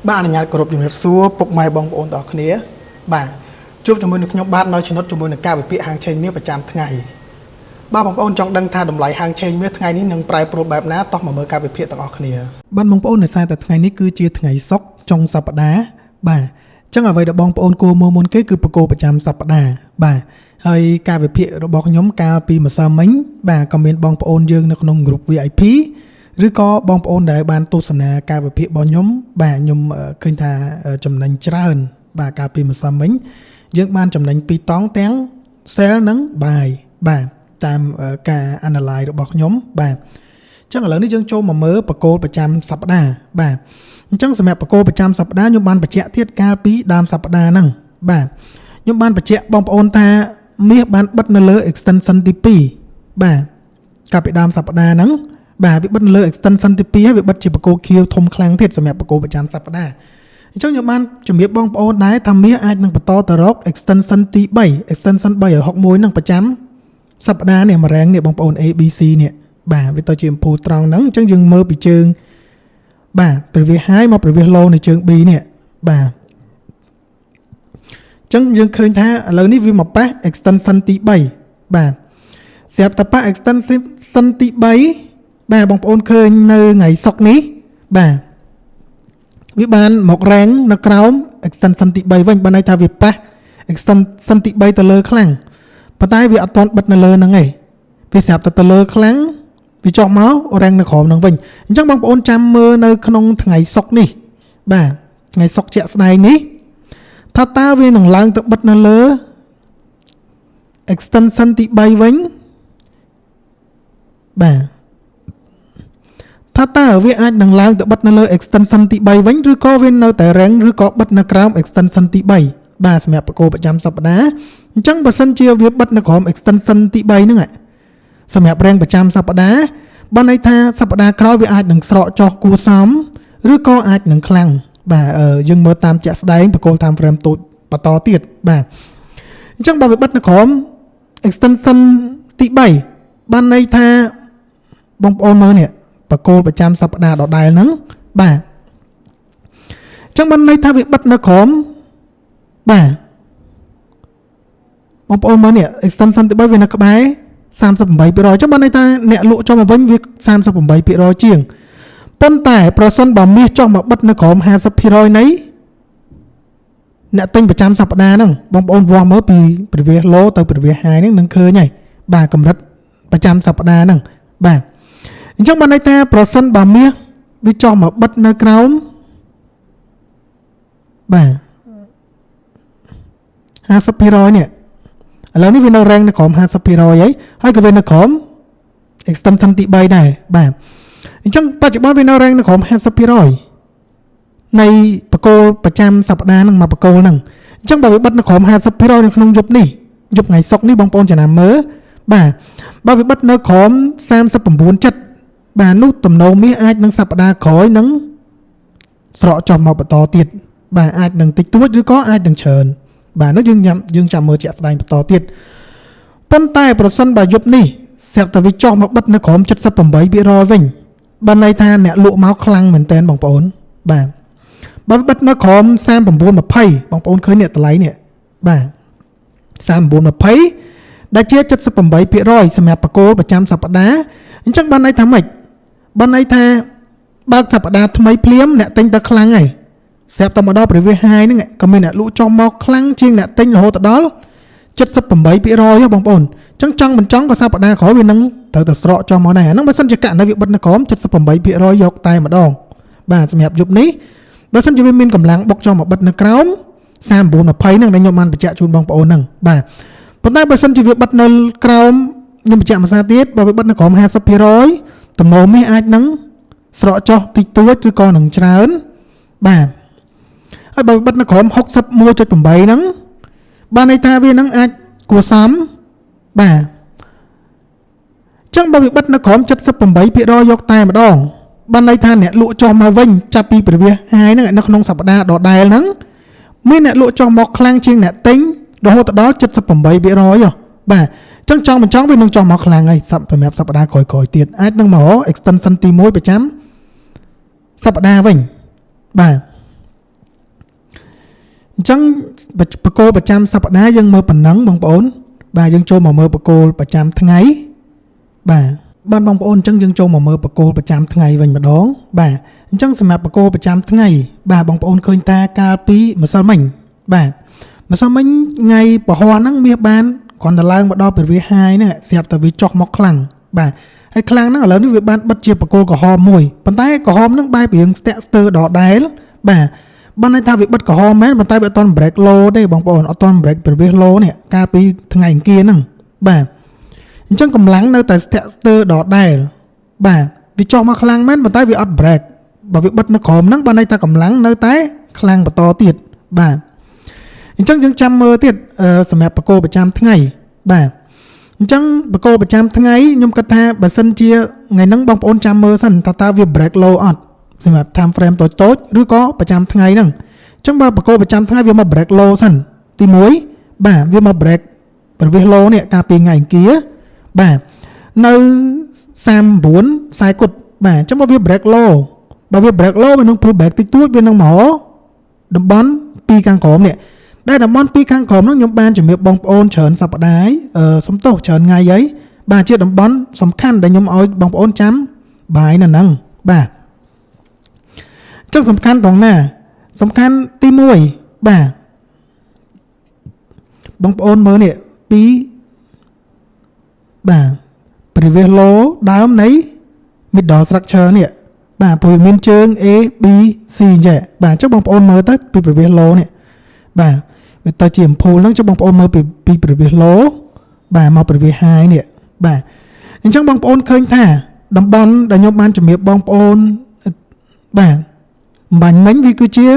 បាទអនុញ្ញាតគោរពជំរាបសួរពុកម៉ែបងប្អូនទាំងអស់គ្នាបាទជួបជាមួយនឹងខ្ញុំបាទនៅចំណុចជាមួយនឹងការវិភាគហាងឆេងមាសប្រចាំថ្ងៃបាទបងប្អូនចង់ដឹងថាតម្លៃហាងឆេងមាសថ្ងៃនេះនឹងប្រែប្រួលបែបណាតោះមកមើលការវិភាគទាំងអស់គ្នាបាទបងប្អូនដោយសារតែថ្ងៃនេះគឺជាថ្ងៃសុក្រចុងសប្តាហ៍បាទអញ្ចឹងអ្វីដែលបងប្អូនគួរមើលមុនគេគឺបកគោប្រចាំសប្តាហ៍បាទហើយការវិភាគរបស់ខ្ញុំកាលពីម្សិលមិញបាទក៏មានបងប្អូនយើងនៅក្នុង group VIP ឬក៏បងប្អូនដែលបានទស្សនាការវិភាគរបស់ខ្ញុំបាទខ្ញុំឃើញថាចំណេញច្រើនបាទកាលពីម្សិលមិញយើងបានចំណេញពីរតង់ទាំង sell និង buy បាទតាមការ analyze របស់ខ្ញុំបាទអញ្ចឹងឥឡូវនេះយើងចូលមកមើលបកគោលប្រចាំសប្តាហ៍បាទអញ្ចឹងសម្រាប់បកគោលប្រចាំសប្តាហ៍ខ្ញុំបានបញ្ជាក់ទៀតកាលពីដើមសប្តាហ៍ហ្នឹងបាទខ្ញុំបានបញ្ជាក់បងប្អូនថាមាសបានបិទនៅលើ extension ទី2បាទកាលពីដើមសប្តាហ៍ហ្នឹងបាទវាបិទនៅលើ extension ទី2ហើយវាបិទជាបកគោខៀវធំខ្លាំងទៀតសម្រាប់បកគោប្រចាំសប្តាហ៍អញ្ចឹងខ្ញុំបានជំរាបបងប្អូនដែរថាមាសអាចនឹងបន្តទៅរក extension ទី3 extension 361ហ្នឹងប្រចាំសប្តាហ៍នេះមរែងនេះបងប្អូន ABC នេះបាទវាទៅជាអំពូលត្រង់ហ្នឹងអញ្ចឹងយើងមើលពីជើងបាទ previous high មក previous low នៃជើង B នេះបាទអញ្ចឹងយើងឃើញថាឥឡូវនេះវាមកប៉ះ extension ទី3បាទស្រាប់តែប៉ះ extension ទី3បាទបងប្អូនឃើញនៅថ្ងៃសុក្រនេះបាទវាបានមករែងនៅក្រោម extension ទី3វិញបានន័យថាវាប៉ះ extension ទី3ទៅលើខ្លាំងប៉ុន្តែវាអត់ទាន់បិទនៅលើហ្នឹងឯងវាស្រាប់តែទៅលើខ្លាំងវាចុះមករែងនៅក្រោមហ្នឹងវិញអញ្ចឹងបងប្អូនចាំមើលនៅក្នុងថ្ងៃសុក្រនេះបាទថ្ងៃសុក្រជាក់ស្ដែងនេះថាតើវានឹងឡើងទៅបិទនៅលើ extension ទី3វិញបាទថាតើវាអាចនឹងឡើងទៅបិទនៅលើ extension ទី3វិញឬក៏វានៅតែរែងឬក៏បិទនៅក្រោម extension ទី3បាទសម្រាប់បកគោប្រចាំសប្តាហ៍អញ្ចឹងបើសិនជាវាបិទនៅក្រោម extension ទី3ហ្នឹងសម្រាប់រែងប្រចាំសប្តាហ៍បានន័យថាសប្តាហ៍ក្រោយវាអាចនឹងស្រកចុះគួរសមឬក៏អាចនឹងខ្លាំងបាទយើងមើលតាមជាក់ស្ដែងបកគោ time frame តូចបន្តទៀតបាទអញ្ចឹងបើវាបិទនៅក្រោម extension ទី3បានន័យថាបងប្អូនមើលនេះបកគោលប្រចាំសប្តាហ៍ដដែលហ្នឹងបាទអញ្ចឹងបានន័យថាវាបិទនៅក្រោមបាទបងប្អូនមើលនេះ extension ទី3វានៅក្បែរ38%អញ្ចឹងបានន័យថាអ្នកលក់ចុះមកវិញវា38%ជាងប៉ុន្តែប្រសិនបើមាសចុះមកបិទនៅក្រោម50%នៃអ្នកទិញប្រចាំសប្តាហ៍ហ្នឹងបងប្អូនវាស់មើលពី previous low ទៅ previous high ហ្នឹងនឹងឃើញហើយបាទកម្រិតប្រចាំសប្តាហ៍ហ្នឹងបាទអញ្ចឹងបានន័យថាប្រសិនបើមាសវាចុះមកបិទនៅក្រោមបាទ50%នេះឥឡូវនេះវានៅរែងនៅក្រោម50%ហើយហើយក៏វានៅក្រោម extension ទី3ដែរបាទអញ្ចឹងបច្ចុប្បន្នវានៅរែងនៅក្រោម50%នៃបកគោលប្រចាំសប្តាហ៍ហ្នឹងមកបកគោលហ្នឹងអញ្ចឹងបើវាបិទនៅក្រោម50%នៅក្នុងយប់នេះយប់ថ្ងៃសុក្រនេះបងប្អូនចំណាំមើលបាទបើវាបិទនៅក្រោម39ចិត្តបាទនោះទំនោរមាសអាចនឹងសប្តាហ៍ក្រោយនឹងស្រកចុះមកបន្តទៀតបាទអាចនឹងតិចតួចឬក៏អាចនឹងច្រើនបាទនោះយើងញ៉ាំយើងចាំមើលជាក់ស្ដែងបន្តទៀតប៉ុន្តែប្រសិនបើយប់នេះស្រាប់តែវាចុះមកបិទនៅក្រោម78%វិញបានន័យថាអ្នកលក់មកខ្លាំងមែនតើបងប្អូនបាទបើបិទនៅក្រោម39.20បងប្អូនឃើញនេះតម្លៃនេះបាទ39.20ដែលជា78%សម្រាប់បកគោលប្រចាំសប្តាហ៍អញ្ចឹងបានន័យថាម៉េចបានន័យថាបើកសប្តាហ៍ថ្មីភ្លាមអ្នកទិញទៅខ្លាំងហើយស្រាប់តែមកដល់ previous high ហ្នឹងក៏មានអ្នកលក់ចុះមកខ្លាំងជាងអ្នកទិញរហូតដល់78%ហ៎បងប្អូនអញ្ចឹងចង់មិនចង់ក៏សប្តាហ៍ក្រោយវានឹងត្រូវតែស្រកចុះមកដែរអាហ្នឹងបើសិនជាករណីវាបិទនៅក្រោម78%យកតែម្ដងបាទសម្រាប់យប់នេះបើសិនជាវាមានកម្លាំងបុកចុះមកបិទនៅក្រោម3920ហ្នឹងដែលខ្ញុំបានបញ្ជាក់ជូនបងប្អូនហ្នឹងបាទប៉ុន្តែបើសិនជាវាបិទនៅក្រោមខ្ញុំបញ្ជាក់មួយសារទៀតបើវាបិទនៅក្រោម50%ទំនោរមាសអាចនឹងស្រកចុះតិចតួចឬក៏នឹងច្រើនបាទហើយបើបិទនៅក្រោម61.8ហ្នឹងបានន័យថាវានឹងអាចគួរសមបាទចឹងបើវាបិទនៅក្រោម78%យកតែម្ដងបានន័យថាអ្នកលក់ចុះមកវិញចាប់ពី previous high ហ្នឹងនៅក្នុងសប្តាហ៍ដដែលហ្នឹងមានអ្នកលក់ចុះមកខ្លាំងជាងអ្នកទិញរហូតដល់78%ហ៎បាទចឹងចង់មិនចង់វានឹងចុះមកខ្លាំងហើយសម្រាប់សប្តាហ៍ក្រោយៗទៀតអាចនឹងមក extension ទី1ប្រចាំសប្តាហ៍វិញបាទ ចឹងបកគោលប្រចាំសប្តាហ៍យើងមើលប៉ុណ្ណឹងបងប្អូនបាទយើងចូលមកមើលបកគោលប្រចាំថ្ងៃបាទបាទបងប្អូនអញ្ចឹងយើងចូលមកមើលបកគោលប្រចាំថ្ងៃវិញម្ដងបាទអញ្ចឹងសម្រាប់បកគោលប្រចាំថ្ងៃបាទបងប្អូនឃើញតាកាលពីម្សិលមិញបាទម្សិលមិញថ្ងៃពហុហ្នឹងមាសបានគ្រាន់តែឡើងមកដល់previous high ហ្នឹងស្រាប់តែវាចុះមកខ្លាំងបាទហើយខ្លាំងហ្នឹងឥឡូវនេះវាបានបិទជាបកគោលក្រហមមួយប៉ុន្តែក្រហមហ្នឹងបែបរៀងស្ទាក់ស្ទើរដដែលបាទបានន័យថាវាបិទក្រហមមែនប៉ុន្តែវាអត់ទាន់ break low ទេបងប្អូនអត់ទាន់ break previous low នេះកាលពីថ្ងៃអង្គារហ្នឹងបាទអញ្ចឹងកម្លាំងនៅតែស្ទាក់ស្ទើរដដែលបាទវាចុះមកខ្លាំងមែនប៉ុន្តែវាអត់ break បើវាបិទនៅក្រោមហ្នឹងបានន័យថាកម្លាំងនៅតែខ្លាំងបន្តទៀតបាទអញ្ចឹងយើងចាំមើលទៀតសម្រាប់បកគោលប្រចាំថ្ងៃបាទអញ្ចឹងបកគោលប្រចាំថ្ងៃខ្ញុំគិតថាបើសិនជាថ្ងៃហ្នឹងបងប្អូនចាំមើលសិនថាតើវា break low អត់សម្រាប់ time frame តូចតូចឬក៏ប្រចាំថ្ងៃហ្នឹងអញ្ចឹងបើបកគោលប្រចាំថ្ងៃវាមក break low សិនទី1បាទវាមក break previous low នេះកាលពីថ្ងៃអង្គារបាទនៅ39ខ្សែគុតបាទអញ្ចឹងបើវា break low បើវា break low វានឹង pull back តិចតួចវានឹងមកតំបន់ពីខាងក្រោមនេះដែលតំបន់ពីខាងក្រោមហ្នឹងខ្ញុំបានជំរាបបងប្អូនច្រើនសប្តាហ៍អឺសំទោសច្រើនថ្ងៃហើយបាទជាតំបន់សំខាន់ដែលខ្ញុំឲ្យបងប្អូនចាំ buy នៅហ្នឹងបាទអញ្ចឹងសំខាន់ត្រង់ណា សំខាន់ទី1បាទបងប្អូនមើលនេះពីបាទ previous low ដើមនៃ middle structure នេះបាទព្រោះវាមានជើង A B C អញ្ចឹងបាទអញ្ចឹងបងប្អូនមើលទៅពី previous low នេះបាទវាទៅជា impulse ហ្នឹងចុះបងប្អូនមើលពី previous low បាទមក previous high នេះបាទអញ្ចឹងបងប្អូនឃើញថាតំបន់ដែលខ្ញុំបានជំរាបបងប្អូនបាទអម្បាញ់មិញវាគឺជា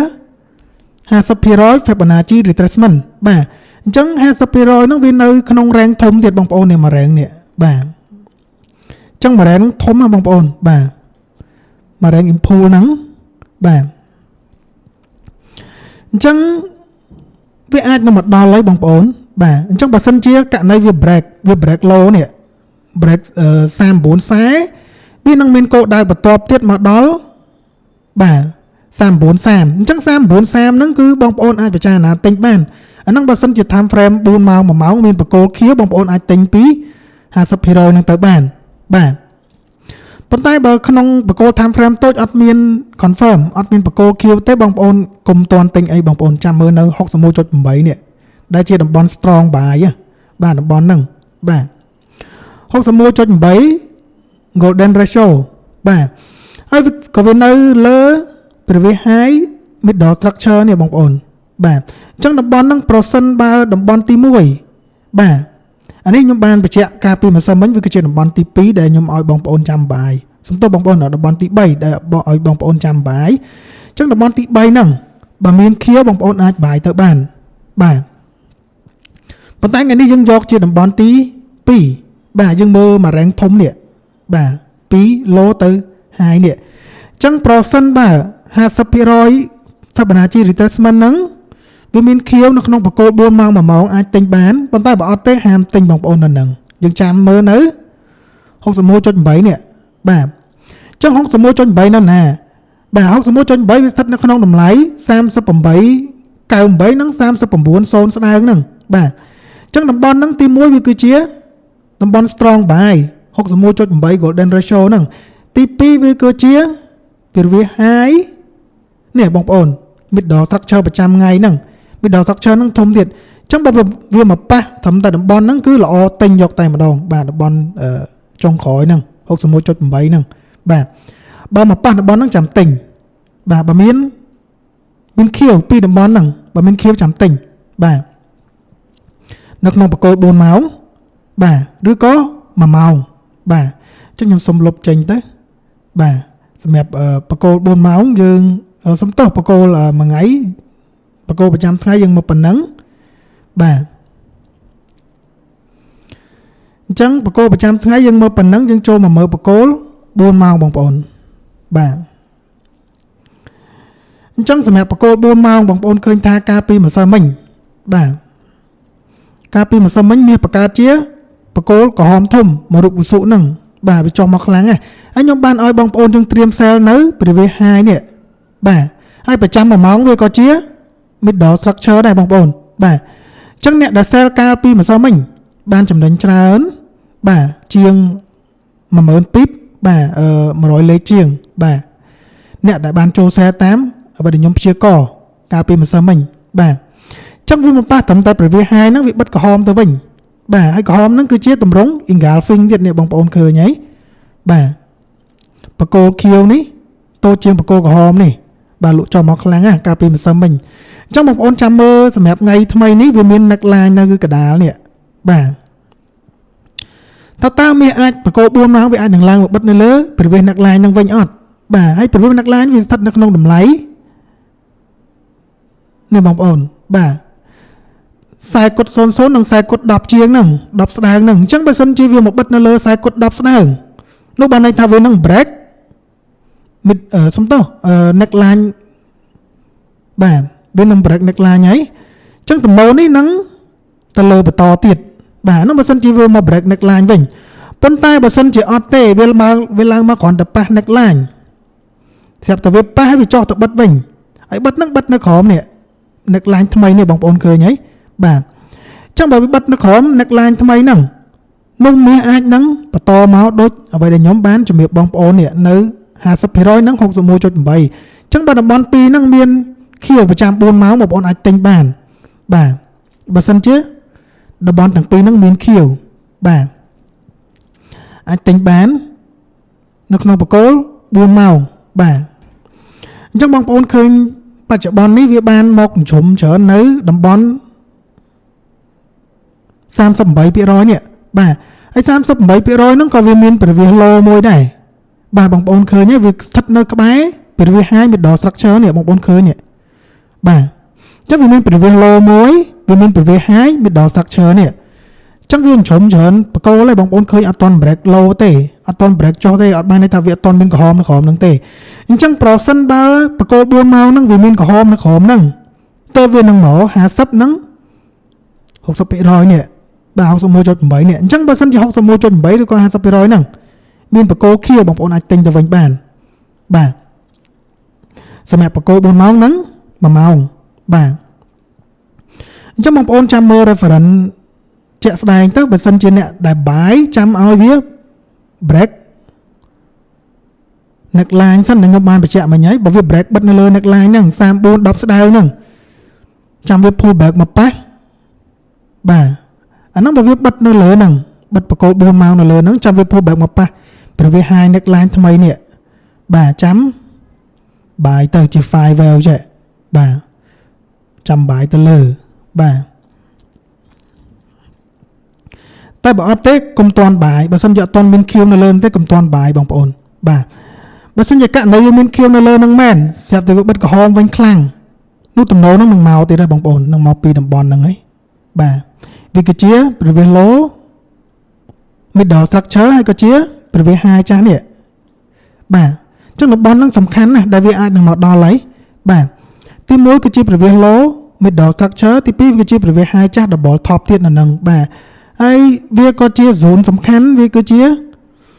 50% Fibonacci retracement បាទអញ្ចឹង50%ហ្នឹងវានៅក្នុង range ធំទៀតបងប្អូននេះមួយ range នេះបាទអញ្ចឹងមួយ range ហ្នឹងធំណាស់បងប្អូនបាទមួយ range impulse ហ្នឹងបាទអញ្ចឹងវាអាចនឹងមកដល់ហើយបងប្អូនបាទអញ្ចឹងបើសិនជាករណីវា break វា break low នេះ break 39ខ្សែវានឹងមានគោលដៅបន្ទាប់ទៀតមកដល់បាទ39 30អញ្ចឹង39 30ហ្នឹងគឺបងប្អូនអាចពិចារណាទិញបានអាហ្នឹងបើសិនជា time frame 4ម៉ោង1ម៉ោងមានបកគោលខៀវបងប្អូនអាចទិញពី50%ហ្នឹងទៅបានបាទប៉ុន្តែបើក្នុងបកគោល time frame តូចអត់មាន confirm អត់មានបកគោលខៀវទេបងប្អូនកុំតន់ទិញអីបងប្អូនចាំមើលនៅ61.8នេះដែលជាតំបន់ strong buy បាទតំបន់ហ្នឹងបាទ61.8 golden ratio បាទហើយក៏វានៅលើ previous high middle structure នេះបងប្អូនបាទអញ្ចឹងតំបន់ហ្នឹងប្រសិនបើតំបន់ទី1បាទអានេះខ្ញុំបានបញ្ជាក់កាលពីម្សិលមិញវាគឺជាតំបន់ទី2ដែលខ្ញុំឲ្យបងប្អូនចាំ buy សំទោសបងប្អូនតំបន់ទី3ដែលឲ្យបងប្អូនចាំ buy អញ្ចឹងតំបន់ទី3ហ្នឹងបើមានខៀវបងប្អូនអាច buy ទៅបានបាទប៉ុន្តែថ្ងៃនេះយើងយកជាតំបន់ទី2បាទយើងមើលមួយ range ធំនេះបាទពី low ទៅ high នេះអញ្ចឹងប្រសិនបើ50% Fibonacci retracement ហ្នឹងវាមានខៀវនៅក្នុងបកគោល4ម៉ោង1ម៉ោងអាចទិញបានប៉ុន្តែបើអត់ទេហាមទិញបងប្អូននៅនឹងយើងចាំមើលនៅ61.8នេះបាទអញ្ចឹង61.8នៅណាបាទ61.8វាស្ថិតនៅក្នុងតម្លៃ38 98និង39 0ស្ដើងហ្នឹងបាទអញ្ចឹងតំបន់ហ្នឹងទី1វាគឺជាតំបន់ strong buy 61.8 golden ratio ហ្នឹងទី2វាគឺជា previous high នេះបងប្អូន middle structure ប្រចាំថ្ងៃហ្នឹង middle structure ហ្នឹងធំទៀតអញ្ចឹងបើវាមកប៉ះត្រឹមតែតំបន់ហ្នឹងគឺល្អទិញយកតែម្ដងបាទតំបន់ចុងក្រោយហ្នឹង61.8ហ្នឹងបាទបើមកប៉ះតំបន់ហ្នឹងចាំទិញបាទបើមានមានខៀវពីតំបន់ហ្នឹងបើមានខៀវចាំទិញបាទនៅក្នុងបកគោល4ម៉ោងបាទឬក៏1ម៉ោងបាទអញ្ចឹងខ្ញុំសុំលុបចេញទៅបាទសម្រាប់បកគោល4ម៉ោងយើងសំទោសបកគោលមួយថ្ងៃបកគោលប្រចាំថ្ងៃយើងមកប៉ុណ្ណឹងបាទអញ្ចឹងបកគោលប្រចាំថ្ងៃយើងមើលប៉ុណ្ណឹងយើងចូលមកមើលបកគោល4ម៉ោងបងប្អូនបាទអញ្ចឹងសម្រាប់បកគោល4ម៉ោងបងប្អូនឃើញថាកាលពីម្សិលមិញបាទកាលពីម្សិលមិញមានបង្កើតជាបកគោលក្រហមធំមករូបវសុហ្នឹងបាទវាចុះមកខ្លាំងណាស់ហើយខ្ញុំបានឲ្យបងប្អូនយើងត្រៀម sell នៅ previous high នេះបាទហើយប្រចាំ1ម៉ោងវាក៏ជា middle structure ដែរបងប្អូនបាទអញ្ចឹងអ្នកដែល sell កាលពីម្សិលមិញបានចំណេញច្រើនបាទជាង10000 pip បាទអឺ100លេខជាងបាទអ្នកដែលបានចូល sell តាមអ្វីដែលខ្ញុំព្យាករកាលពីម្សិលមិញបាទអញ្ចឹងវាមកប៉ះត្រឹមតែ previous high ហ្នឹងវាបិទក្រហមទៅវិញបាទហើយក្រហមហ្នឹងគឺជាទម្រង់ engulfing ទៀតនេះបងប្អូនឃើញហើយបាទបកគោលខៀវនេះតូចជាងបកគោលក្រហមនេះបាទលក់ចុះមកខ្លាំងណាស់កាលពីម្សិលមិញអញ្ចឹងបងប្អូនចាំមើលសម្រាប់ថ្ងៃថ្មីនេះវាមាន neckline នៅគឺកដាលនេះបាទតើតើមាសអាចបកគោល4ម៉ោងវាអាចនឹងឡើងមកបិទនៅលើ previous neckline នឹងវិញអត់បាទហើយ previous neckline វាស្ថិតនៅក្នុងតម្លៃនេះបងប្អូនបាទខ្សែគុត00និងខ្សែគុត10ជាងហ្នឹង10ស្ដើងហ្នឹងអញ្ចឹងបើសិនជាវាមកបិទនៅលើខ្សែគុត10ស្ដើងនោះបានន័យថាវានឹង break mid សុំទោស neckline បាទវានឹង break neckline ហើយអញ្ចឹងតំណនេះនឹងទៅលើបន្តទៀតបាទនោះបើសិនជាវាមក break neckline វិញប៉ុន្តែបើសិនជាអត់ទេវាមកវាឡើងមកគ្រាន់តែប៉ះ neckline ស្រាប់តែវាប៉ះវាចុះទៅបិទវិញហើយបិទនឹងបិទនៅក្រោមនេះ neckline ថ្មីនេះបងប្អូនឃើញហើយបាទអញ្ចឹងបើវាបិទនៅក្រោម neckline ថ្មីហ្នឹងនោះមាសអាចនឹងបន្តមកដូចអ្វីដែលខ្ញុំបានជំរាបបងប្អូននេះនៅ50%និង61.8អញ្ចឹងបើតំបន់2ហ្នឹងមានខៀវប្រចាំ4ម៉ោងបងប្អូនអាចទិញបានបាទបើសិនជាតំបន់ទាំងពីរហ្នឹងមានខៀវបាទអាចទិញបាននៅក្នុងបកគោល4ម៉ោងបាទអញ្ចឹងបងប្អូនឃើញបច្ចុប្បន្ននេះវាបានមកជ្រុំច្រើននៅតំបន់38%នេះបាទហើយ38%ហ្នឹងក៏វាមាន previous low មួយដែរបាទបងប្អូនឃើញទេវាស្ថិតនៅក្បែរ previous high middle structure នេះបងប្អូនឃើញនេះបាទអញ្ចឹងវាមាន previous low មួយវាមាន previous high middle structure នេះអញ្ចឹងវាជ្រុំច្រើនបកគោលហើយបងប្អូនឃើញអត់ទាន់ break low ទេអត់ទាន់ break ចុះទេអត់បានន័យថាវាអត់ទាន់មានក្រហមនៅក្រោមហ្នឹងទេអញ្ចឹងប្រសិនបើបកគោល4ម៉ោងហ្នឹងវាមានក្រហមនៅក្រោមហ្នឹងទៅវានឹងមក50ហ្នឹង60%នេះបាទ61.8នេះអញ្ចឹងបើសិនជា61.8ឬក៏50%ហ្នឹងមានបកគោខៀវបងប្អូនអាចទិញទៅវិញបានបាទសម្រាប់បកគោ4ម៉ោងហ្នឹង1ម៉ោងបាទអញ្ចឹងបងប្អូនចាំមើល reference ជាក់ស្ដែងទៅបើសិនជាអ្នកដែល buy ចាំឲ្យវា break neckline សិនខ្ញុំបានបញ្ជាក់មិញហើយបើវា break បិទនៅលើ neckline ហ្នឹង34 10ស្ដើងហ្នឹងចាំវា pull back មកប៉ះបាទអាហ្នឹងបើវាបិទនៅលើហ្នឹងបិទបកគោ4ម៉ោងនៅលើហ្នឹងចាំវា pull back មកប៉ះ previous high neckline ថ្មីនេះបាទចាំ buy ទៅជា five wave ចេះបាទចាំ buy ទៅលើបាទតែបើអត់ទេកុំទាន់ buy បើសិនជាអត់ទាន់មានខៀវនៅលើទេកុំទាន់ buy បងប្អូនបាទបើសិនជាករណីវាមានខៀវនៅលើនឹងមែនស្រាប់តែវាបិទក្រហមវិញខ្លាំងនោះទំនោរនឹងនឹងមកទៀតហើយបងប្អូននឹងមកពីតំបន់ហ្នឹងហើយបាទវាគឺជា previous low middle structure ហើយក៏ជា previous high ចាស់នេះបាទអញ្ចឹងតំបន់ហ្នឹងសំខាន់ណាស់ដែលវាអាចនឹងមកដល់ហើយបាទទី1គឺជា previous low middle structure ទី2វាគឺជា previous high ចាស់ double top ទៀតនៅនឹងបាទហើយវាក៏ជា zone សំខាន់វាគឺជា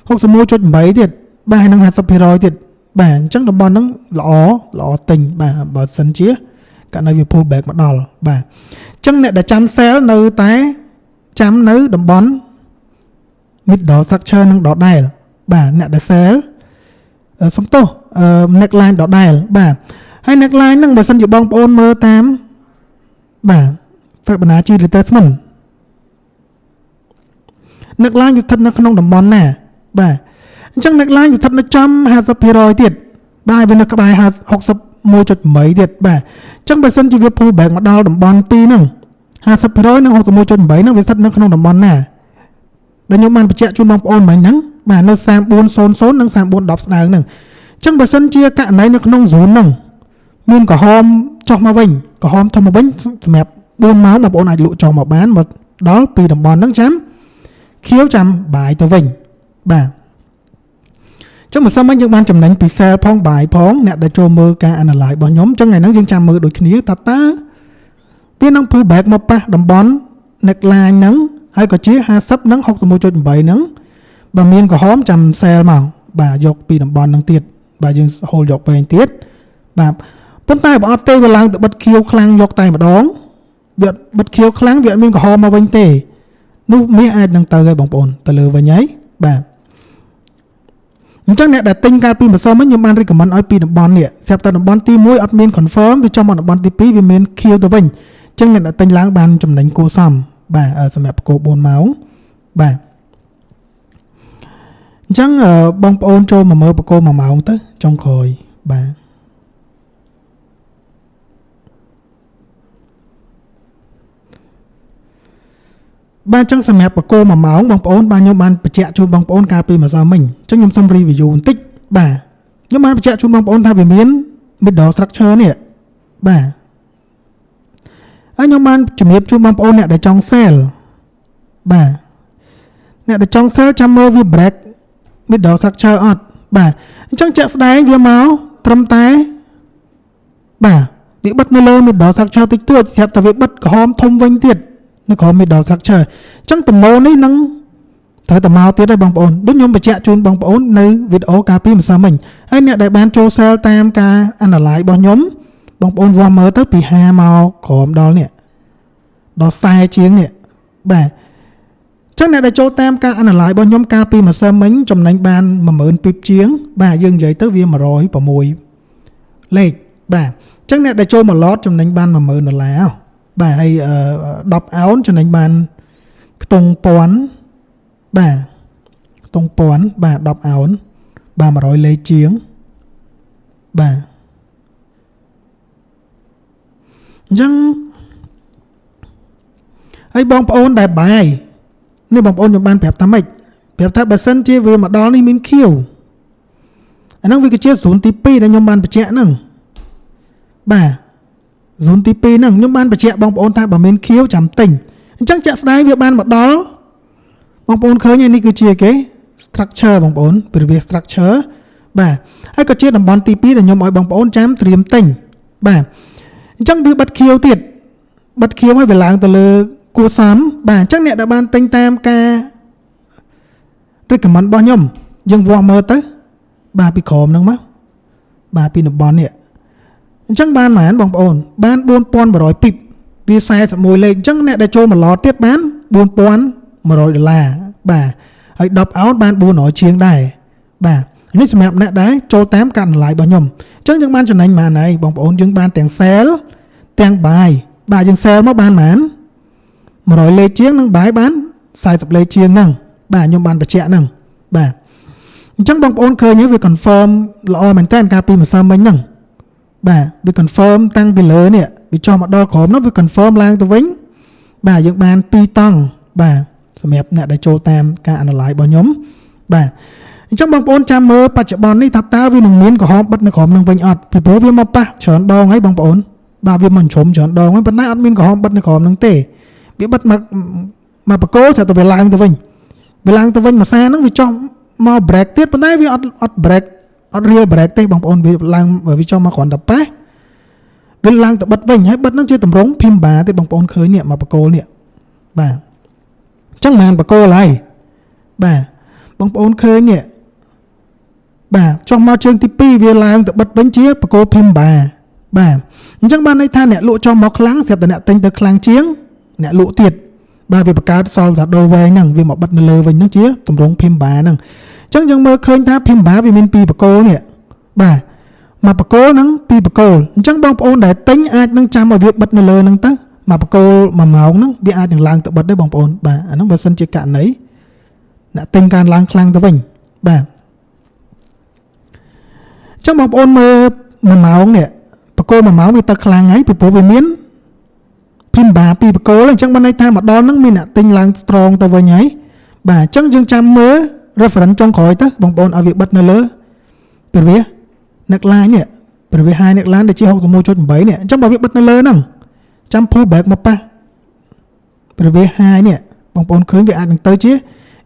61.8ទៀតបាទហើយនឹង50%ទៀតបាទអញ្ចឹងតំបន់ហ្នឹងល្អល្អទិញបាទបើសិនជាករណីវា pull back មកដល់បាទអញ្ចឹងអ្នកដែលចាំ sell នៅតែចាំនៅតំបន់ middle structure នឹងដដែលបាទអ្នកដែល sell សុំទោស neckline ដដែលបាទហើយ neckline ហ្នឹងបើសិនជាបងប្អូនមើលតាមបាទ Fibonacci retracement neckline វាស្ថិតនៅក្នុងតំបន់ណាបាទអញ្ចឹង neckline វាស្ថិតនៅចំ50%ទៀតបាទវានៅក្បែរ61.8ទៀតបាទអញ្ចឹងបើសិនជាវា pull back មកដល់តំបន់2ហ្នឹង50%និង61.8ហ្នឹងវាស្ថិតនៅក្នុងតំបន់ណាដែលខ្ញុំបានបញ្ជាក់ជូនបងប្អូនមិញហ្នឹងបាទនៅ3400និង3410ស្ដើងហ្នឹងអញ្ចឹងបើសិនជាករណីនៅក្នុង zone ហ្នឹងមានក្រហមចុះមកវិញក្រហមធំមកវិញសម្រាប់4ម៉ោងបងប្អូនអាចលក់ចុះមកបានមកដល់ពីតំបន់ហ្នឹងចាំខៀវចាំ buy ទៅវិញបាទចុះម្សិលមិញយើងបានចំណេញពី sell ផង buy ផងអ្នកដែលចូលមើលការ analyze របស់ខ្ញុំចឹងថ្ងៃហ្នឹងយើងចាំមើលដូចគ្នាតើតើវានឹង pull back មកប៉ះតំបន់ neckline ហ្នឹងហើយក៏ជា50និង61.8ហ្នឹងបើមានក្រហមចាំ sell មកបាទយកពីតំបន់ហ្នឹងទៀតបាទយើង hold យកវែងទៀតបាទ ប៉ុន្តែបើអត់ទេវាឡើងទៅបិទខៀវខ្លាំងយកតែម្ដងវាបិទខៀវខ្លាំងវាអត់មានក្រហមមកវិញទេនោះមាសអាចនឹងទៅហើយបងប្អូនទៅលើវិញហើយបាទអញ្ចឹងអ្នកដែលទិញកាលពីម្សិលមិញខ្ញុំបាន recommend ឲ្យពីតំបន់នេះស្រាប់តែតំបន់ទី1អត់មាន confirm វាចុះមកតំបន់ទី2វាមានខៀវទៅវិញអញ្ចឹងអ្នកដែលទិញឡើងបានចំណេញគួរសមបាទសម្រាប់បកគោ4ម៉ោងបាទអញ្ចឹងបងប្អូនចូលមកមើលបកគោ1ម៉ោងទៅចុងក្រោយបាទបាទអញ្ចឹងសម្រាប់បកគោ1ម៉ោងបងប្អូនបាទខ្ញុំបានបញ្ជាក់ជូនបងប្អូនកាលពីម្សិលមិញអញ្ចឹងខ្ញុំសូម review បន្តិចបាទខ្ញុំបានបញ្ជាក់ជូនបងប្អូនថាវាមាន middle structure នេះបាទហើយខ្ញុំបានជំរាបជូនបងប្អូនអ្នកដែលចង់ sell បាទអ្នកដែលចង់ sell ចាំមើលវា break middle structure អត់បាទអញ្ចឹងជាក់ស្ដែងវាមកត្រឹមតែបាទវាបិទនៅលើ middle structure តិចតួចស្រាប់តែវាបិទក្រហមធំវិញទៀតនៅក្រោម middle structure អញ្ចឹងទំនោរនេះនឹងត្រូវតែមកទៀតហើយបងប្អូនដូចខ្ញុំបញ្ជាក់ជូនបងប្អូននៅវីដេអូកាលពីម្សិលមិញហើយអ្នកដែលបានចូល sell តាមការ analyze របស់ខ្ញុំបងប្អូនវាស់មើលទៅពី50មកក្រោមដល់នេះដល់40ជាងនេះបាទចឹងអ្នកដែលចូលតាមការ analyze របស់ខ្ញុំកាលពីម្សិលមិញចំណេញបាន10000 pip ជាង បាទយើងនិយាយទៅវា106លេខបាទចឹងអ្នកដែលចូលមក lot ចំណេញបាន10000ដុល្លារបាទហើយ10អោនចំណេញបានខ្ទង់ពាន់បាទខ្ទង់ពាន់បាទ10អោនបាទ100លេខជាងបាទអញ្ចឹងហើយបងប្អូនដែល buy នេះបងប្អូនខ្ញុំបានប្រាប់ថាម៉េចប្រាប់ថាបើសិនជាវាមកដល់នេះមានខៀវអាហ្នឹងវាគឺជា zone ទី2ដែលខ្ញុំបានបញ្ជាក់ហ្នឹងបាទ zone ទី2ហ្នឹងខ្ញុំបានបញ្ជាក់បងប្អូនថាបើមានខៀវចាំទិញអញ្ចឹងជាក់ស្ដែងវាបានមកដល់បងប្អូនឃើញនេះគឺជាគេ structure បងប្អូន previous structure បាទហើយក៏ជាតំបន់ទី2ដែលខ្ញុំឲ្យបងប្អូនចាំត្រៀមទិញបាទអញ្ចឹងវាបិទខៀវទៀតបិទខៀវឲ្យវាឡើងទៅលើគួសមបាទអញ្ចឹងអ្នកដែលបានទិញតាមការ recommend របស់ខ្ញុំយើងវាស់មើលទៅបាទពីក្រោមហ្នឹងមកបាទពីតំបន់នេះអញ្ចឹងបានប៉ុន្មានបងប្អូនបាន4100 pip វា41លេខអញ្ចឹងអ្នកដែលចូលមក lot ទៀតបាន4100ដុល្លារបាទហើយ10អោនបាន400ជាងដែរបាទនេះសម្រាប់អ្នកដែលចូលតាមការ analyze របស់ខ្ញុំអញ្ចឹងយើងបានចំណេញប៉ុន្មានហើយបងប្អូនយើងបានទាំង sell ទាំង buy បាទយើង sell មកបានប៉ុន្មាន100លេខជាងនិង buy បាន40លេខជាងហ្នឹងបាទខ្ញុំបានបញ្ជាក់ហ្នឹងបាទអញ្ចឹងបងប្អូនឃើញវា confirm ល្អមែនតើកាលពីម្សិលមិញហ្នឹងបាទវា confirm តាំងពីលើនេះវាចុះមកដល់ក្រោមនោះវា confirm ឡើងទៅវិញបាទយើងបាន2តង់បាទសម្រាប់អ្នកដែលចូលតាមការ analyze របស់ខ្ញុំបាទអញ្ចឹងបងប្អូនចាំមើលបច្ចុប្បន្ននេះថាតើវានឹងមានក្រហមបិទនៅក្រោមនឹងវិញអត់ពីព្រោះវាមកប៉ះច្រើនដងហើយបងប្អូនបាទវាមិនជ្រុំច្រើនដងហើយប៉ុន្តែអត់មានក្រហមបិទនៅក្រោមនឹងទេវាបិទមកមកបកគោលស្រាប់តែវាឡើងទៅវិញវាឡើងទៅវិញមួយសាហ្នឹងវាចុះមក break ទៀតប៉ុន្តែវាអត់អត់ break អត់ real break ទេបងប្អូនវាឡើងវាចុះមកគ្រាន់តែប៉ះវាឡើងទៅបិទវិញហើយបិទហ្នឹងជាតម្រង pin bar ទេបងប្អូនឃើញនេះមកបកគោលនេះបាទអញ្ចឹងមិនបកគោលហើយបាទបងប្អូនឃើញនេះបាទចុះមកជើងទី2វាឡើងទៅបិទវិញជាបកគោល pin bar បាទអញ្ចឹងបានន័យថាអ្នកលក់ចុះមកខ្លាំងស្រាប់តែអ្នកទិញទៅខ្លាំងជាងអ្នកលក់ទៀតបាទវាបង្កើតសល់សាដូវែងហ្នឹងវាមកបិទនៅលើវិញហ្នឹងជាតម្រង pin bar ហ្នឹងអញ្ចឹងយើងមើលឃើញថា pin bar វាមានពីរបកគោលនេះបាទមកបកគោលហ្នឹងពីរបកគោលអញ្ចឹងបងប្អូនដែលទិញអាចនឹងចាំឲ្យវាបិទនៅលើហ្នឹងទៅមកបកគោល1ម៉ោងហ្នឹងវាអាចនឹងឡើងទៅបិទដែរបងប្អូនបាទអាហ្នឹងបើសិនជាករណីអ្នកទិញការឡើងខ្លាំងទៅវិញបាទអញ្ចឹងបងប្អូនមើល1ម៉ោងនេះបកគោល1ម៉ោងវាទៅខ្លាំងហើយពីព្រោះវាមាន pin bar ពីរបកគោលអញ្ចឹងបានន័យថាមកដល់ហ្នឹងមានអ្នកទិញឡើង strong ទៅវិញហើយបាទអញ្ចឹងយើងចាំមើល reference ចុងក្រោយទៅបងប្អូនឲ្យវាបិទនៅលើ previous neckline នេះ previous high neckline ដែលជា61.8នេះអញ្ចឹងបើវាបិទនៅលើហ្នឹងចាំ pull back មកប៉ះ previous high នេះបងប្អូនឃើញវាអាចនឹងទៅជា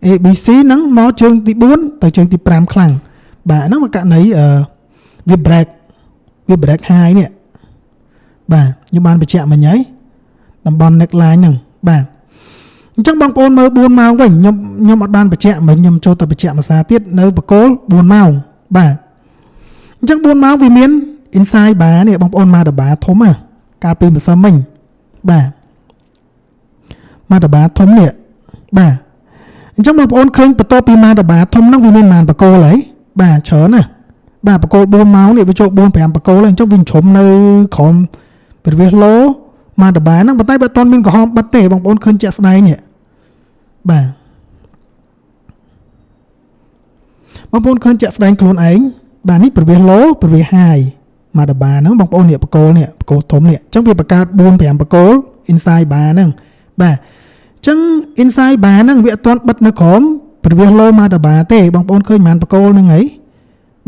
ABC ហ្នឹងមកជើងទី4ទៅជើងទី5ខ្លាំងបាទហ្នឹងមកករណីអឺវា break វា break high នេះបាទខ្ញុំបានបញ្ជាក់មិញហើយតំបន់ neckline ហ្នឹងបាទអញ្ចឹងបងប្អូនមើល4ម៉ោងវិញខ្ញុំខ្ញុំអត់បានបញ្ជាក់មិញខ្ញុំចូលទៅបញ្ជាក់ភាសាទៀតនៅបកគោល4ម៉ោងបាទអញ្ចឹង4ម៉ោងវាមាន inside bar នេះបងប្អូនមកដបាធំណាកាលពីម្សិលមិញបាទមកដបាធំនេះបាទអញ្ចឹងបងប្អូនឃើញបន្ទាប់ពីមកដបាធំហ្នឹងវាមានប៉ុន្មានបកគោលហើយបាទច្រើនណាស់បាទបកគោល4ម៉ោងនេះវាចូល4 5បកគោលហើយអញ្ចឹងវាជ្រុំនៅក្រោម previous low មកដបាហ្នឹងប៉ុន្តែបើអត់ទាន់មានក្រហមបិទទេបងប្អូនឃើញជាក់ស្ដែងនេះបាទបងប្អូនឃើញជាក់ស្ដែងខ្លួនឯងបាទនេះ previous low previous high មកដបាហ្នឹងបងប្អូននេះបកគោលនេះបកគោលធំនេះអញ្ចឹងវាបង្កើត4 5បកគោល inside bar ហ្នឹងបាទអញ្ចឹង inside bar ហ្នឹងវាអត់ទាន់បិទនៅក្រោម previous low មកដបាទេបងប្អូនឃើញប៉ុន្មានបកគោលហ្នឹងហី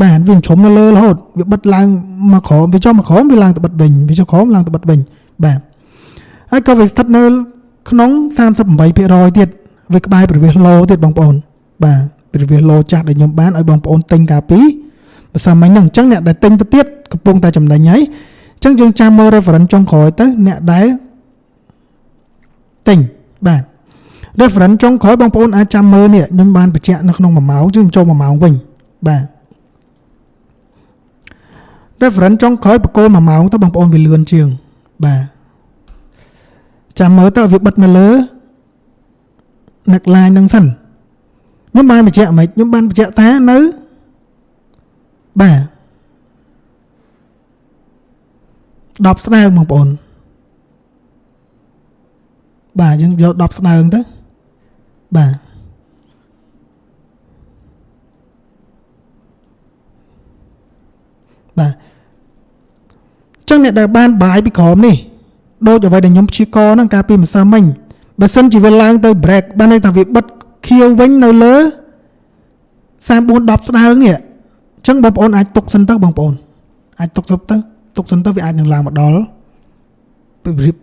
បាទវាជ្រុំនៅលើរហូតវាបិទឡើងមកក្រោមវាចុះមកក្រោមវាឡើងទៅបិទវិញវាចុះក្រោមឡើងទៅបិទវិញបាទហើយក៏វាស្ថិតនៅក្នុង38%ទៀតវាក្បែរ previous low ទៀតបងប្អូនបាទ previous low ចាស់ដែលខ្ញុំបានឲ្យបងប្អូនទិញកាលពីម្សិលមិញហ្នឹងអញ្ចឹងអ្នកដែលទិញទៅទៀតកំពុងតែចំណេញហើយអញ្ចឹងយើងចាំមើល reference ចុងក្រោយទៅអ្នកដែលទិញបាទ reference ចុងក្រោយបងប្អូនអាចចាំមើលនេះខ្ញុំបានបញ្ជាក់នៅក្នុង1ម៉ោងយើងចូល1ម៉ោងវិញបាទ reference ចុងក្រោយបកគោល1ម៉ោងទៅបងប្អូនវាលឿនជាងបាទចាំមើលទៅវាបិទនៅលើ neckline ហ្នឹងសិនខ្ញុំបានបញ្ជាក់មិនខ្ញុំបានបញ្ជាក់ថានៅបាទ10ស្ដើងបងប្អូនបាទយើងយក10ស្ដើងទៅបាទបាទចឹងអ្នកដែលបាន buy ពីក្រោមនេះដូចអ្វីដែលខ្ញុំព្យាករណ៍ហ្នឹងកាលពីម្សិលមិញបើសិនជាវាឡើងទៅ break បានន័យថាវាបិទខៀវវិញនៅលើ34 10ស្ដើងនេះអញ្ចឹងបងប្អូនអាចទុកសិនទៅបងប្អូនអាចទុកទៅទៅទុកសិនទៅវាអាចនឹងឡើងមកដល់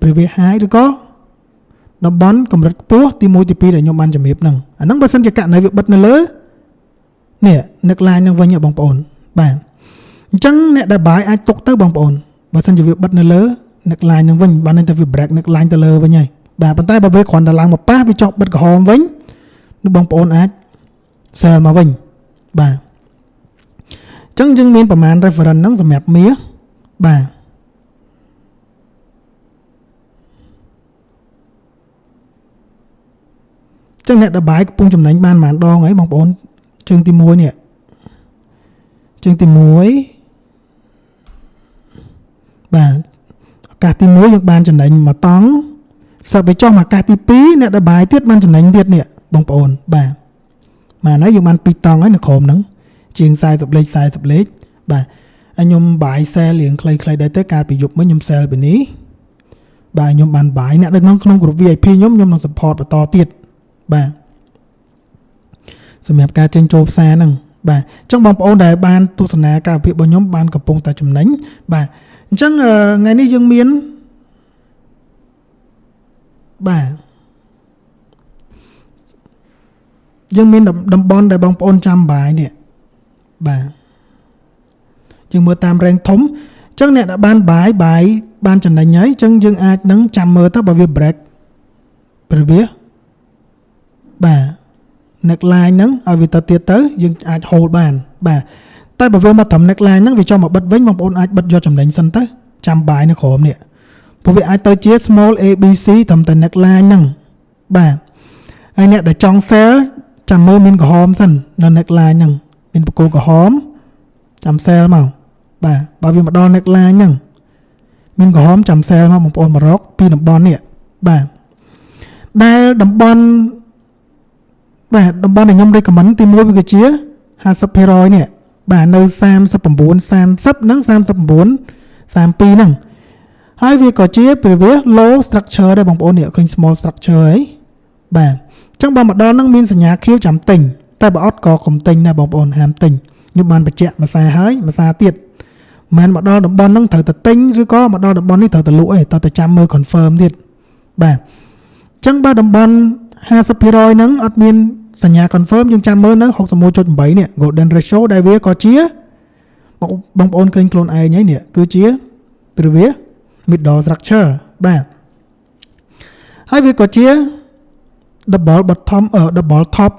previous high ឬក៏តំបន់កម្រិតខ្ពស់ទី1ទី2ដែលខ្ញុំបានជំរាបហ្នឹងអាហ្នឹងបើសិនជាករណីវាបិទនៅលើនេះ neckline ហ្នឹងវិញហ៎បងប្អូនបាទអញ្ចឹងអ្នកដែល buy អាចទុកទៅបងប្អូនបើសិនជាវាបិទនៅលើ neckline ហ្នឹងវិញបានន័យថាវា break neckline ទៅលើវិញហើយបាទប៉ុន្តែបើវាគ្រាន់តែឡើងមកប៉ះវាចុះបិទក្រហមវិញនោះបងប្អូនអាច sell មកវិញបាទអញ្ចឹងយើងមានប្រមាណ reference ហ្នឹងសម្រាប់មាសបាទចឹងអ្នកដែល buy កំពុងចំណេញបានប៉ុន្មានដងហើយបងប្អូនជើងទី1នេះជើងទី1បាទឱកាសទី1យើងបានចំណេញមួយតង់សឹកទៅចុះមកឱកាសទី2អ្នកដែល buy ទៀតបានចំណេញទៀតនេះបងប្អូនបាទបាទហើយយើងបាន2តង់ហើយនៅក្រុមហ្នឹងជាង40លេខ40លេខបាទហើយខ្ញុំ buy sell រៀងខ្លីៗដែរទៅកាលពីយប់មិញខ្ញុំ sell ពីនេះបាទខ្ញុំបាន buy អ្នកនៅក្នុងក្នុងក្រុម VIP ខ្ញុំខ្ញុំនឹង support បន្តទៀតបាទសម្រាប់ការចេញចូលផ្សារហ្នឹងបាទអញ្ចឹងបងប្អូនដែលបានទស្សនាការវិភាគរបស់ខ្ញុំបានកំពុងតែចំណេញបាទអញ្ចឹងថ្ងៃនេះយើងមានបាទយើងមានតំបន់ដែលបងប្អូនចាំ buy នេះបាទយើងមើលតាមរែងធំអញ្ចឹងអ្នកដែលបាន buy buy បានចំណេញហើយអញ្ចឹងយើងអាចនឹងចាំមើលទៅបើវា break previous បាទ neckline ហ្នឹងឲ្យវាទៅទៀតទៅយើងអាច hold បានបាទតែបើវាមកត្រឹម neckline ហ្នឹងវាចង់មកបិទវិញបងប្អូនអាចបិទយកចំណេញសិនទៅចាំ buy នៅក្រោមនេះព្រោះវាអាចទៅជា small abc ត្រឹមតែ neckline ហ្នឹងបាទហើយអ្នកដែលចង់ sell ចាំមើលមានក្រហមសិននៅ neckline ហ្នឹងមានបកគោក្រហមចាំ sell មកបាទបើវាមកដល់ neckline ហ្នឹងមានក្រហមចាំ sell មកបងប្អូនមករកពីតំបន់នេះបាទដែលតំបន់បាទតំបន់ដែលខ្ញុំ recommend ទី1វាគឺជា50%នេះបាទនៅ39 30និង39 32ហ្នឹងហើយវាក៏ជា previous low structure ដែរបងប្អូននេះឃើញ small structure ហីបាទអញ្ចឹងបើមកដល់ហ្នឹងមានសញ្ញាខៀវចាំទិញតែបើអត់ក៏កុំទិញដែរបងប្អូនហាមទិញខ្ញុំបានបញ្ជាក់មួយសារហើយមួយសារទៀតមិនមកដល់តំបន់ហ្នឹងត្រូវតែទិញឬក៏មកដល់តំបន់នេះត្រូវតែលក់ឯងត្រូវតែចាំមើល confirm ទៀតបាទអញ្ចឹងបើតំបន់50%ហ្នឹងអត់មានសញ្ញា confirm យើងចាំមើលនៅ61.8នេះ golden ratio ដែលវាក៏ជាបងប្អូនឃើញខ្លួនឯងហើយនេះគឺជា previous middle structure បាទហើយវាក៏ជា double bottom double top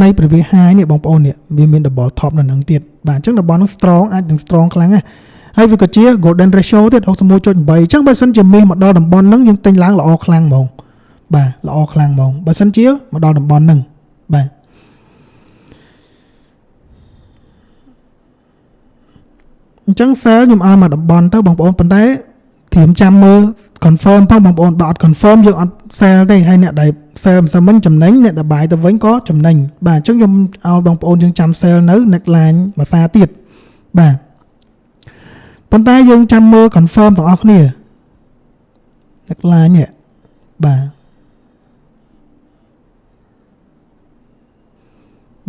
នៃ previous high នេះបងប្អូននេះវាមាន double top នៅនឹងទៀតបាទអញ្ចឹងតំបន់នោះ strong អាចនឹង strong ខ្លាំងណាស់ ហើយវាក៏ជា golden ratio ទៀត61.8អញ្ចឹងបើសិនជាមាសមកដល់តំបន់ហ្នឹងយើងទិញឡើងល្អខ្លាំងហ្មងបាទល្អខ្លាំងហ្មងបើសិនជាមកដល់តំបន់ហ្នឹងបាទអញ្ចឹង sell ខ្ញុំឲ្យមកតំបន់ទៅបងប្អូនប៉ុន្តែត្រៀមចាំមើល confirm ផងបងប្អូនបើអត់ confirm យើងអត់ sell ទេហើយអ្នកដែល sell មិនសិនមិញចំណេញអ្នកដែល buy ទៅវិញក៏ចំណេញបាទអញ្ចឹងខ្ញុំឲ្យបងប្អូនយើងចាំ sell នៅ neckline មួយសារទៀតបាទប៉ុន្តែយើងចាំមើល confirm ទាំងអស់គ្នា neckline នេះបាទ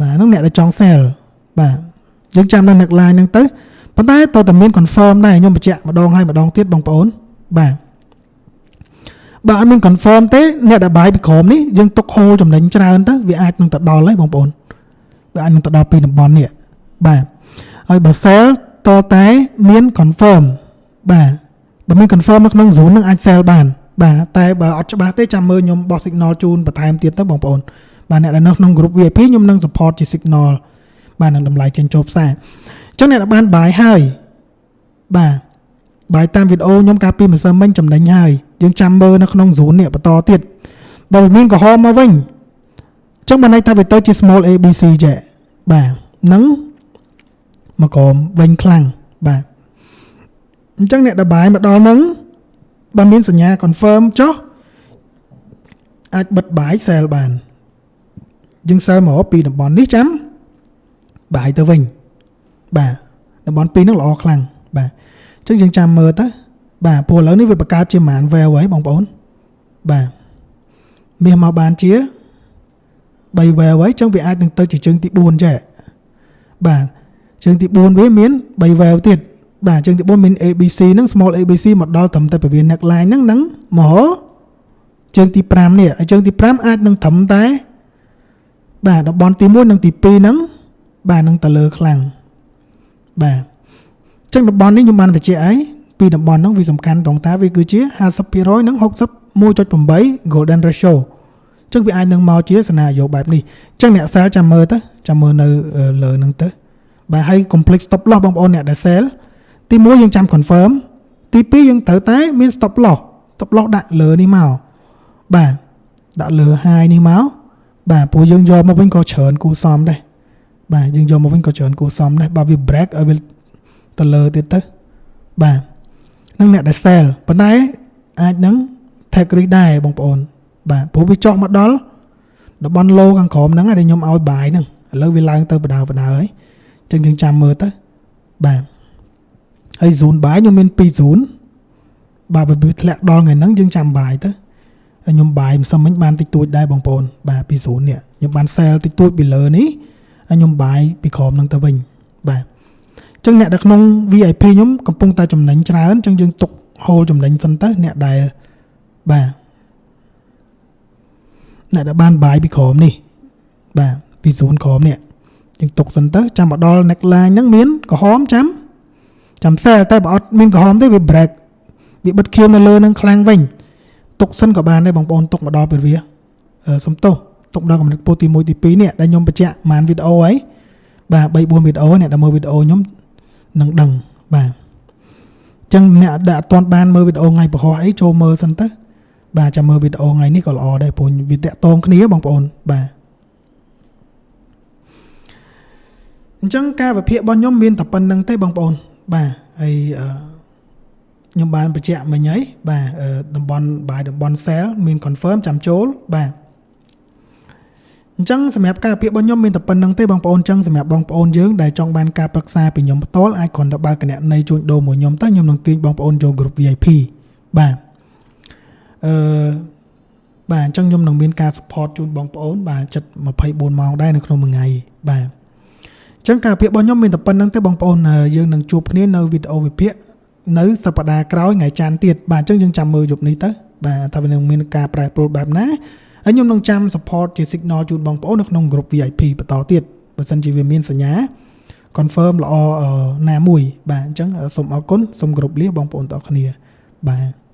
បាទហ្នឹងអ្នកដែលចង់ sell បាទយើងចាំនៅ neckline ហ្នឹងទៅប៉ុន្តែតើតែមាន confirm ដែរខ្ញុំបញ្ជាក់ម្ដងហើយម្ដងទៀតបងប្អូនបាទបើអត់មាន confirm ទេអ្នកដែល buy ពីក្រោមនេះយើងទុក hold ចំណេញច្រើនទៅវាអាចនឹងទៅដល់ហើយបងប្អូនវាអាចនឹងទៅដល់ពីតំបន់នេះបាទហើយបើ sell តតែមាន confirm បាទបើមាន confirm នៅក្នុង zone នឹងអាច sell បានបាទតែបើអត់ច្បាស់ទេចាំមើលខ្ញុំបោះ signal ជូនបន្ថែមទៀតទៅបងប្អូនបាទអ្នកដែលនៅក្នុង group VIP ខ្ញុំនឹង support ជា signal បាទនឹងតម្លៃចេញចូលផ្សារអញ្ចឹងអ្នកដែលបាន buy ហើយបាទ buy តាមវីដេអូខ្ញុំកាលពីម្សិលមិញចំណេញហើយយើងចាំមើលនៅក្នុង zone នេះបន្តទៀតបើវាមានក្រហមមកវិញអញ្ចឹងបានន័យថាវាទៅជា small abc ចេះបាទនឹងមកក្រមវិញខ្លាំងបាទអញ្ចឹងអ្នកដែល buy មកដល់ហ្នឹងបើមានសញ្ញា confirm ចុះអាចបិទ buy sell បានយើង sell មកពីតំបន់នេះចាំ buy ទៅវិញបាទតំបន់ពីរហ្នឹងល្អខ្លាំងបាទអញ្ចឹងយើងចាំមើលទៅបាទព្រោះឥឡូវនេះវាបង្កើតជាប្រហែល wave ហើយបងប្អូនបាទមាសមកបានជា3 wave ហើយអញ្ចឹងវាអាចនឹងទៅជាជើងទី4ចេះបាទជើងទី4វាមាន3 wave ទៀតបាទជើងទី4មាន ABC ហ្នឹង small ABC មកដល់ត្រឹមតែពវៀន neckline ហ្នឹងហ្នឹងមកជើងទី5នេះហើយជើងទី5អាចនឹងត្រឹមតែបាទតំបន់ទី1និងទី2ហ្នឹងបាទនឹងទៅលើខ្លាំងបាទអញ្ចឹងតំបន់នេះខ្ញុំបានបញ្ជាក់អីពីតំបន់ហ្នឹងវាសំខាន់ត្រង់ថាវាគឺជា50%និង61.8 golden ratio អញ្ចឹងវាអាចនឹងមកជា scenario បែបនេះអញ្ចឹងអ្នក sell ចាំមើលទៅចាំមើលនៅលើហ្នឹងទៅបាទហើយ complete stop loss បងប្អូនអ្នកដែល sell ទី1យើងចាំ confirm ទី2យើងត្រូវតែមាន stop loss stop loss ដាក់លើនេះមកបាទដាក់លើ high នេះមកបាទព្រោះយើងយកមកវិញក៏ច្រើនគូសមដែរបាទយើងយកមកវិញក៏ច្រើនគូសមដែរបើវា break ឲ្យវាទៅលើទៀតទៅបាទនឹងអ្នកដែល sell ប៉ុន្តែអាចនឹង take risk ដែរបងប្អូនបាទព្រោះវាចុះមកដល់តំបន់ low ខាងក្រោមហ្នឹងដែលខ្ញុំឲ្យ buy ហ្នឹងឥឡូវវាឡើងទៅបដាបដាហើយអញ្ចឹងយើងចាំមើលទៅបាទហើយ zone buy ខ្ញុំមាន2 zone បាទវាធ្លាក់ដល់ថ្ងៃហ្នឹងយើងចាំ buy ទៅហើយខ្ញុំ buy មិនសមមិញបានតិចតួចដែរបងប្អូនបាទពី zone នេះខ្ញុំបាន sell តិចតួចពីលើនេះហើយខ្ញុំ buy ពីក្រោមហ្នឹងទៅវិញបាទអញ្ចឹងអ្នកដែលក្នុង VIP ខ្ញុំកំពុងតែចំណេញច្រើនអញ្ចឹងយើងទុក hold ចំណេញសិនទៅអ្នកដែលបាទអ្នកដែលបាន buy ពីក្រោមនេះបាទពី zone ក្រោមនេះយើងទុកសិនទៅចាំមកដល់ neckline ហ្នឹងមានក្រហមចាំចាំ sell តែបើអត់មានក្រហមទេវា break វាបិទខៀវនៅលើនឹងខ្លាំងវិញទុកសិនក៏បានដែរបងប្អូនទុកមកដល់ពេលវាសុំទោសទុកដល់កម្រិតពោះទី1ទី2នេះដែលខ្ញុំបញ្ជាក់ប្រហែលវីដេអូហើយបាទ3 4វីដេអូអ្នកដែលមើលវីដេអូខ្ញុំនឹងដឹងបាទអញ្ចឹងអ្នកដែលអត់ទាន់បានមើលវីដេអូថ្ងៃពហុអីចូលមើលសិនទៅបាទចាំមើលវីដេអូថ្ងៃនេះក៏ល្អដែរព្រោះវាតាក់ទងគ្នាបងប្អូនបាទអញ្ចឹងការវិភាគរបស់ខ្ញុំមានតែប៉ុណ្្នឹងទេបងប្អូនបាទហើយអឺខ្ញុំបានបញ្ជាក់មិញហើយបាទតំបន់ buy តំបន់ sell មាន confirm ចាំចូលបាទអញ្ចឹងសម្រាប់ការវិភាគរបស់ខ្ញុំមានតែប៉ុណ្្នឹងទេបងប្អូនអញ្ចឹងសម្រាប់បងប្អូនយើងដែលចង់បានការប្រឹក្សាពីខ្ញុំផ្ទាល់អាចគ្រាន់តែបើកគណនីជួញដូរមួយខ្ញុំទៅខ្ញុំនឹងទាញបងប្អូនចូល group VIP បាទអឺបាទអញ្ចឹងខ្ញុំនឹងមានការ support ជូនបងប្អូនបាទចិត្ត24ម៉ោងដែរនៅក្នុងមួយថ្ងៃបាទអញ្ចឹងការវិភាគរបស់ខ្ញុំមានតែប៉ុណ្្នឹងទេបងប្អូនយើងនឹងជួបគ្នានៅវីដេអូវិភាគនៅសប្តាហ៍ក្រោយថ្ងៃច័ន្ទទៀតបាទអញ្ចឹងយើងចាំមើលយប់នេះទៅបាទថាវានឹងមានការប្រែប្រួលបែបណាហើយខ្ញុំនឹងចាំ support ជា signal ជូនបងប្អូននៅក្នុង group VIP បន្តទៀតបើសិនជាវាមានសញ្ញា confirm ល្អណាមួយបាទអញ្ចឹងសូមអរគុណសូមគោរពលាបងប្អូនទាំងអស់គ្នាបាទ។